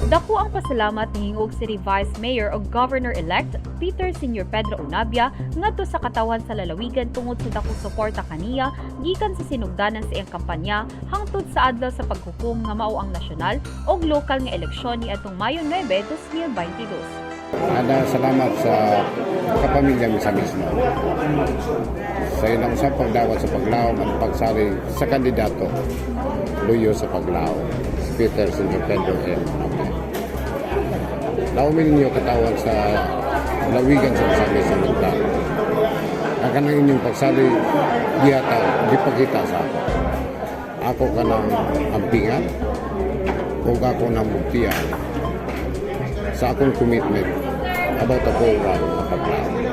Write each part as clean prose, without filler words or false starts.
Dako ang pasalamat nihingog si Vice Mayor ug Governor-elect Peter Senior Pedro Unabia ngadto sa katawhan sa lalawigan tungod sa dakong suporta kaniya gikan sa sinugdanan sa iyang kampanya hangtod sa adlaw sa paghukom nga mao ang nasyonal ug lokal nga eleksyon niadtong Mayo 9, 2022. Ada salamat sa kapamilya mi sa mismo. Sa ilang sa pagdawat sa paglaom at pagsali sa kandidato luyo sa paglaom, si Peter Senior Pedro M. Unabia. Laumin ninyo, katawhan sa lalawigan sa Misamis Oriental. Ang kanang inyong pagsali gihata, gipakita sa ako. Ako kanang ampingan ug ako nang buktian sa akong commitment about the program na paglaom.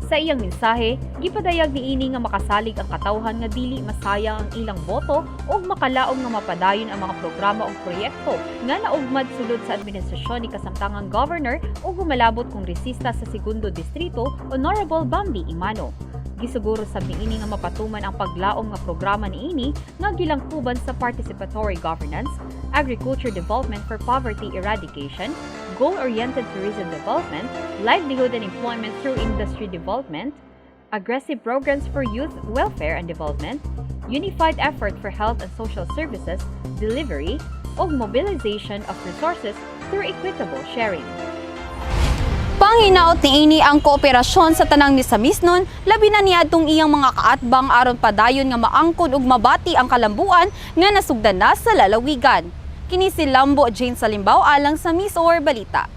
Sa iyang mensahe, gipadayag niini nga makasalig ang katawhan nga dili masayang ang ilang boto ug makalaom nga mapadayon ang mga programa ug proyekto nga naugmad sulod sa administrasyon ni kasamtangang governor ug humalabot kongresista sa segundo distrito, Honorable Bambi Emano. Gisiguro sab niini nga mapatuman ang paglaom nga programa niini nga gilangkuban sa participatory governance, agriculture development for poverty eradication, goal-oriented tourism development, livelihood and employment through industry development, aggressive programs for youth welfare and development, unified effort for health and social services delivery, ug mobilization of resources through equitable sharing. Panginaot niini ang kooperasyon sa tanang Misamisnon, labi na niadtong iyang mga kaatbang aron padayon nga maangkon ug mabati ang kalambuan nga nasugdan na sa lalawigan. Kini si Lambo Jane Salimbaw alang sa MisOr Balita.